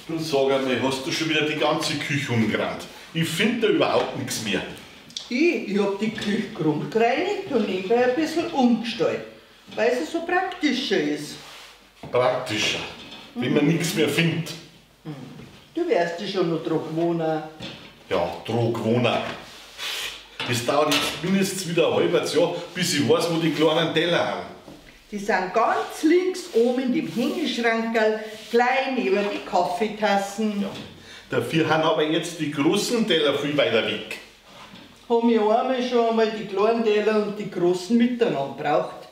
Du sag einmal, hast du schon wieder die ganze Küche umgerannt? Ich finde da überhaupt nichts mehr. Ich hab die Küche grundgereinigt und nebenbei ein bisschen umgestellt, weil sie so praktischer ist. Praktischer, wenn man nichts mehr findet. Du wirst dich schon noch dran gewohnen. Ja, dran gewohnen. Das dauert jetzt mindestens wieder ein halbes Jahr, bis ich weiß, wo die kleinen Teller sind. Die sind ganz links oben in dem Hängeschrankerl, gleich neben die Kaffeetassen. Ja. Dafür haben aber jetzt die großen Teller viel weiter weg. Haben ich einmal schon einmal die kleinen Teller und die großen miteinander braucht.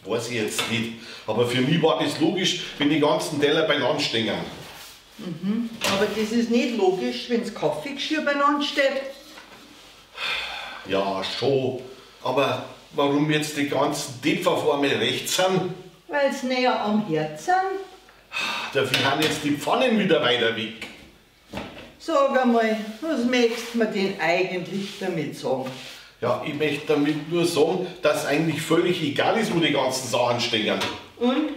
Weiß ich jetzt nicht. Aber für mich war das logisch, wenn die ganzen Teller beieinander stehen. Mhm. Aber das ist nicht logisch, wenn das Kaffeegeschirr beieinander steht. Ja, schon. Aber warum jetzt die ganzen Töpfe auf einmal rechts sind? Weil's näher am Herd sind. Dafür haben jetzt die Pfannen wieder weiter weg. Sag einmal, was möchtest du mir denn eigentlich damit sagen? Ja, ich möchte damit nur sagen, dass eigentlich völlig egal ist, wo die ganzen Sachen stehen. Und?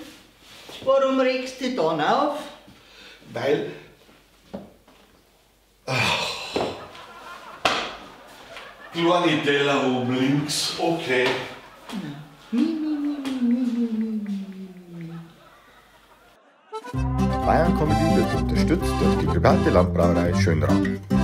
Warum regst du dich dann auf? Weil... Ach. Kleine Teller oben links, okay. Bayern Comedy wird unterstützt durch die private Landbrauerei Schönrath.